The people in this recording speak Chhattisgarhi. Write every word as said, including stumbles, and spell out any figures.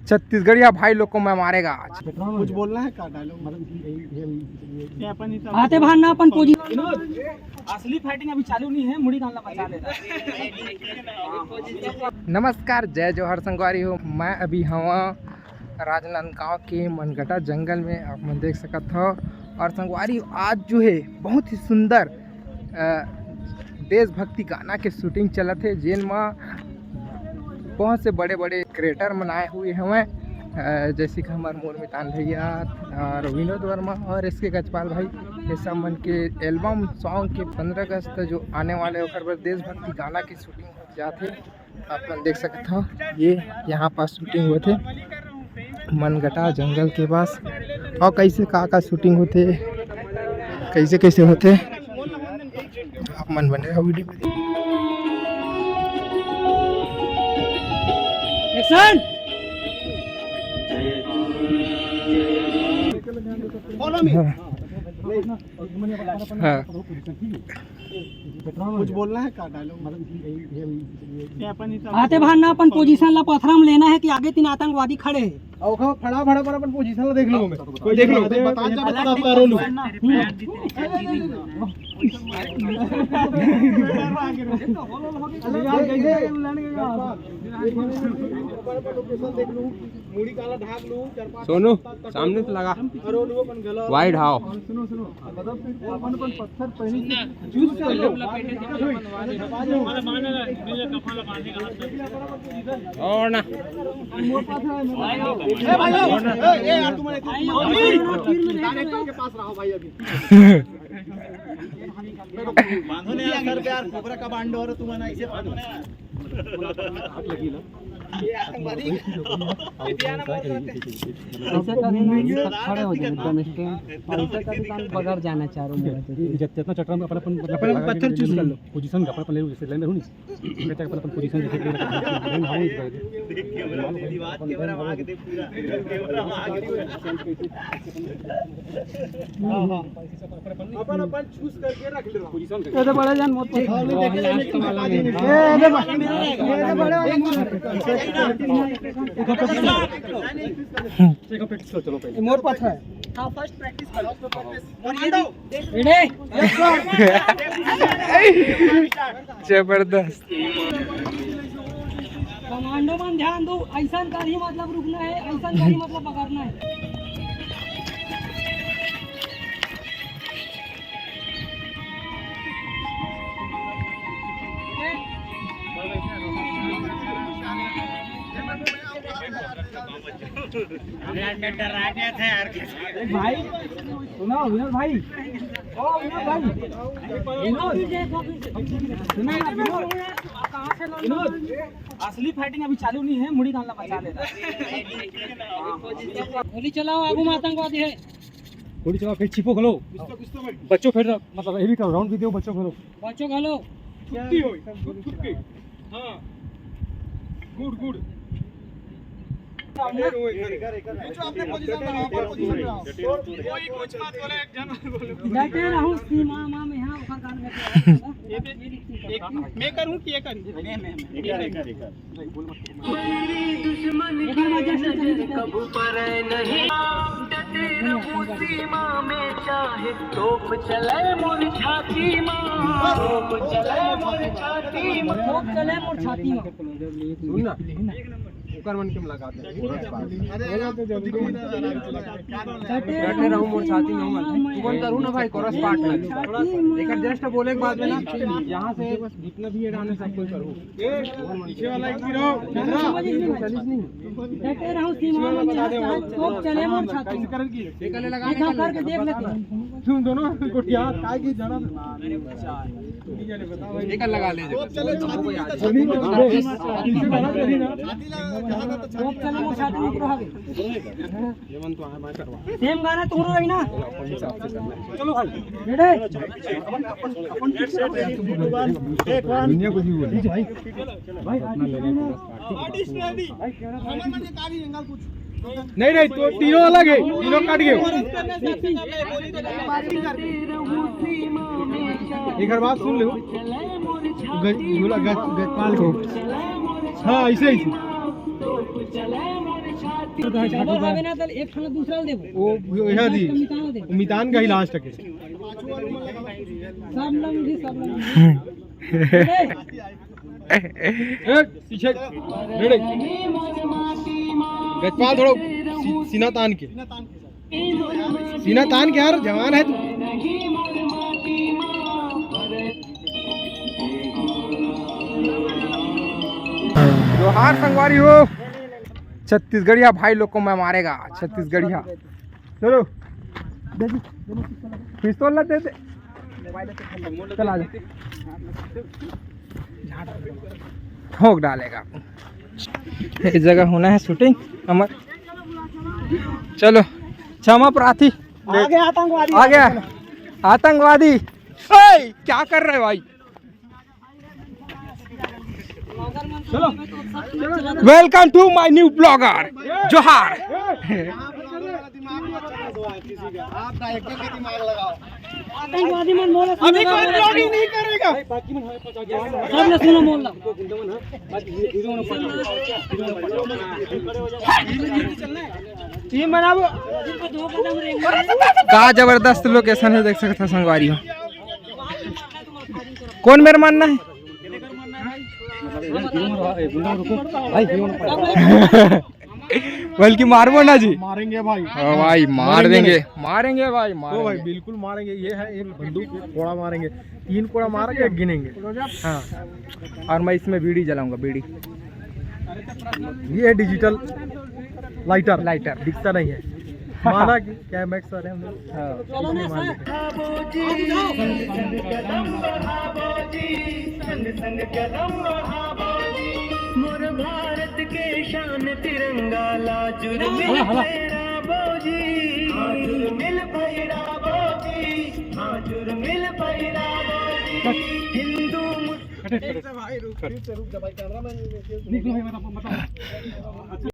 छत्तीसगढ़िया भाई लोग को मैं मारेगा आज। कुछ बोलना है का डायलॉग? मतलब ये, ये, ये, ये, ये अपन ही सब आते बाहर ना अपन पोजीशन। विनोद, असली फाइटिंग अभी चालू नहीं है, मुड़ी गालना बचा लेता। नमस्कार, जय जोहार संगवारी हो। मैं अभी हवा राजनांदगांव के मनगटा जंगल में, आप मन देख सकत हो। और संगवारी, आज जो है बहुत ही सुंदर अ, देशभक्ति गाना के शूटिंग चलत हे, जेन म बहुत से बड़े-बड़े क्रिएटर मन आए हुए हवंय, अ, जैसे कि हमार मोर मितान भैया और विनोद वर्मा और एस के गजपाल भाई, ये सब मन के एल्बम सॉन्ग के पंद्रह अगस्त जो आने वाले, ओकर बर देशभक्ति गाना के शूटिंग हो जात हे। आप मन देख सकत हो, ये यहाँ पास शूटिंग होथे मनगटा जंगल के पास। और कैसे का का शूटिंग होथे, कैसे कैसे होथे, आप मन बने रहो वीडियो में। एक्शन। Follow me. हाँ। हाँ। कुछ बोलना है का डायलॉग? मतलब ये, ये, ये, ये, ये अपन ही सब आते बाहर ना अपन पोजीशन ला पथरा में लेना है कि आगे तीन आतंकवादी खड़े हैं। और ओखर फड़ा फड़ा पर अपन पोजीशन ला देख लो, मैं कोई देख लो, बता जा, बता, बता, रो लो। लोकेशन देख लो, मुड़ी काला ढाक लो, चार पांच सोनू, सामने से लगा। अरे वो अपन गला वाइड हाव। सुनो, सुनो, मतलब अपन अपन पत्थर पहले चूज कर लो। और ना। ए भाई, ए, ए यार, तुम्हारे डायरेक्टर के पास रहो भाई अभी। बांधो ना यार सर पे यार, कोबरा का बांडो और तुम्हारा इसे बांधो ना यार। ऐसा करें ना, सब खड़े हो जाए एकदम स्ट्रेट। ऐसा करें तो हम बगड़ जाना चारों मुड़ा से। जितना चटरा में अपन अपन अपन पत्थर चूज कर लो। पोजीशन का अपन अपन ले लो, जैसे लाइन रहू नहीं। कहते अपन अपन पोजीशन जैसे लाइन रहू नहीं। अपन अपन चूज करके रख ले। पोजीशन का। ये तो बड़ा जान मत पकड़। लास्ट वाला में। ये तो बड़ा, ये तो बड़ा जान मत पकड़। देखो, प्रैक्टिस करो, चलो पहले। ये मोर पत्थर है। हाँ, फर्स्ट प्रैक्टिस करो। रेडी? जबरदस्त। कमांडो मन ध्यान दो, ऐसा करही मतलब रुकना है, ऐसा करही मतलब पकड़ना है। अरे यार, मैं डरा गया था यार। भाई, सुनो विनोद भाई, ओ विनोद भाई, विनोद, सुनो ना विनोद, विनोद, असली फाइटिंग अभी चालू नहीं है, मुड़ी गालना बचा लेता। गोली चलाओ, आगू में आतंकवादी है। गोली चलाओ, फिर छिपो घलो। बच्चों फिर, मतलब, ये भी करो, राउंड भी दो, बच्चों घलो। बच्चों घलो। छुट्टी हो, छुट्टी। हाँ। गुड, गुड। जो अपने पोजीशन में रहो, अपने पोजीशन में रहो। कोई कुछ मत बोले, एक जन बोलो। डटे रहूं सीमा माँ में यहाँ, ओकर गान में। ये भी, एक, मैं करूँ कि ये करूँ? मैं, मैं, मैं। एक, एक, एक। तोप चले मोर छाती मा। सुन ना, ओकर मन के हम लगा दे, कोरस पार्ट। अरे यार, आप तो दिल्ली में रह रहा है। डटे रहूं मोर छाती में, हम तुमन करू ना भाई, कोरस पार्ट ना। एकर जस्ट बोले के बाद में ना, यहाँ से जितना भी ये गाने सब कोई करू। पीछे वाला एक गिरो। डटे रहूं सीमा में, तोप चले मोर छाती में। एक लगा, एक लगा। करके देख लेते हैं। तुम दोनों गोटिया काय की जाना। एक लगा ले। तोप चले छाती में। तोप चले मोर छाती में पूरा हो गया। ये मन तो आए, मैं करवा। सेम गाना तोरो रही ना। चलो भाई। रेडी? एक वन। दुनिया को भी बोले। भाई, भाई, आर्टिस्ट रेडी। हमें मन के कार्य एंगल कुछ। नहीं, नहीं, तो तीनों अलग है, तीनों कट गए। एक बार बात सुन लो। गज, गज, गजपाल को। हाँ, ऐसे ही। चलो, हवे ना, तो एक ठन दूसरा ल देबो। वो, वो यहाँ दी। मितान दे। मितान का ही लास्ट के। सब लंगी, सब लंगी। ए, पीछे। रेडी। गजपाल थोड़ा सी-, सीना तान के। सीना तान के यार, जवान है तू। जोहार संगवारी हो। छत्तीसगढ़िया भाई लोग को मैं मारेगा, छत्तीसगढ़िया। चलो, पिस्तौल ला दे दे। चल आ जा। ठोक डालेगा। इस जगह होना है शूटिंग हमर। चलो, क्षमा प्रार्थी। आ गया आतंकवादी। आ गया आतंकवादी। ओए, क्या कर रहे हो भाई? Welcome to my new blogger। जोहार। आतंकवादी मन मोला अभी कोई vlogging नहीं करेगा। सबने सुनो मोला। टीम बनाबो। का जबरदस्त लोकेशन है, देख सकत ह संगवारी हो। कौन मेर मानना है? बल्कि मारबो ना जी। मारेंगे भाई। हाँ भाई, मार देंगे। मारेंगे भाई, मारेंगे। बिल्कुल मारेंगे। ये है एक बंदूक, एक कोड़ा मारेंगे, तीन कोड़ा मारेंगे, एक गिनेंगे। हाँ। और मैं इसमें बीड़ी जलाऊंगा, बीड़ी। ये है digital lighter। Lighter। दिखता नहीं है। माना कि क्या मैक्स वाले हम लोग। हाँ। मोर भारत के शान तिरंगा ला जुर्मिल हला, हला। फहराबो जी, हाँ जुर्मिल फहराबो जी, हाँ जुर्मिल फहराबो जी। हिंदू मुस- कट, कट, कट। भाई रुक, फिर से रुक जा भाई, कैमरामैन। निकलो भाई, मत, मत।